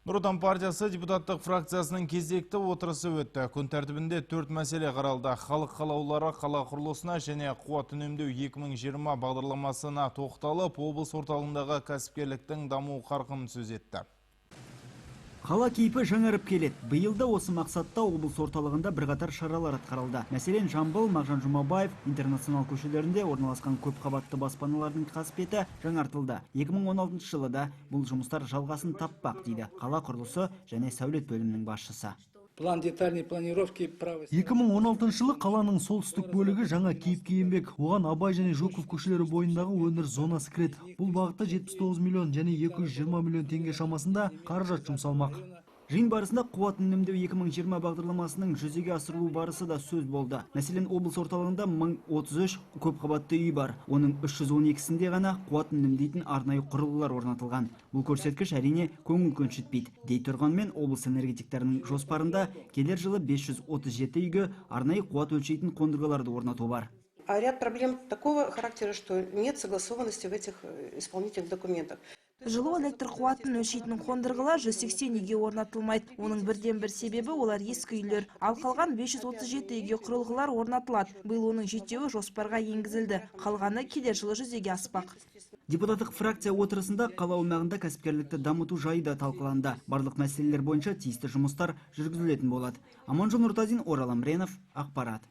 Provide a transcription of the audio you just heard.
Нұр Отан партиясы депутаттық фракциясының кезекті отырысы өтті. Күн тәртібінде 4 мәселе қаралды. Халық қалаулылары қала құрылысына және қуат үнемдеу 2020 бағдарламасына тоқталып, облыс орталығындағы кәсіпкерліктің даму қарқынын сөз етті. Қала кейпі жаңарып келеді. Биыл да осы мақсатта облыс орталығында бірқатар шаралар атқарылды. Мәселен, Жамбыл, Мағжан Жұмабаев, Интернационал көшелерінде орналасқан көпқабатты баспаналардың қасбеті жаңартылды. 2016 жылы да бұл жұмыстар жалғасын таппақ, дейді қала құрылысы және сәулет бөлімінің басшысы. План детальной планировки правой 2016 жылы қаланың солтүстік бөлігі жаңа кейіпке енбек. Оған Абай және Жуков көшелері бойындағы өндіріс зонасы кіреді. Бұл бағытта 79 миллион және 220 миллион теңге шамасында қаражат жұмсалмақ. Жиын барысында қуат үнемдеу 2020 бағдарламасының жүзеге асырылу барысы да сөз болды. Мәселен, облыс орталығында 1033 көпқабатты үй бар. Оның 312-сінде ғана қуат үнемдейтін арнайы құрылғылар орнатылған. Бұл көрсеткіш, әрине, көңіл көншітпейді. Дей тұрғанмен, облыс энергетиктерінің жоспарында келер жылы 537 үйге арнайы қуат өлшейтін қондырғыларды орнату бар. А ряд проблем такого характера, что нет согласованности в этих исполнительных документах. Жылу электр қуатын өлшейтін қондырғылар 180 үйге орнатылмайды. Оның бірден бір себебі — олар ескі үйлер. Ал қалған 537 үйге құрылғылар орнатылады. Биыл оның жетеуі жоспарға енгізілді. Қалғаны келер жылы жүзеге аспақ. Депутаттық фракция отырысында қала аумағында кәсіпкерлікті дамыту жайы да талқыланды. Барлық мәселелер бойынша тиісті жұмыстар жүргізілетін болады. Аманжол Нұртазин, Орал Амренов, ақпарат.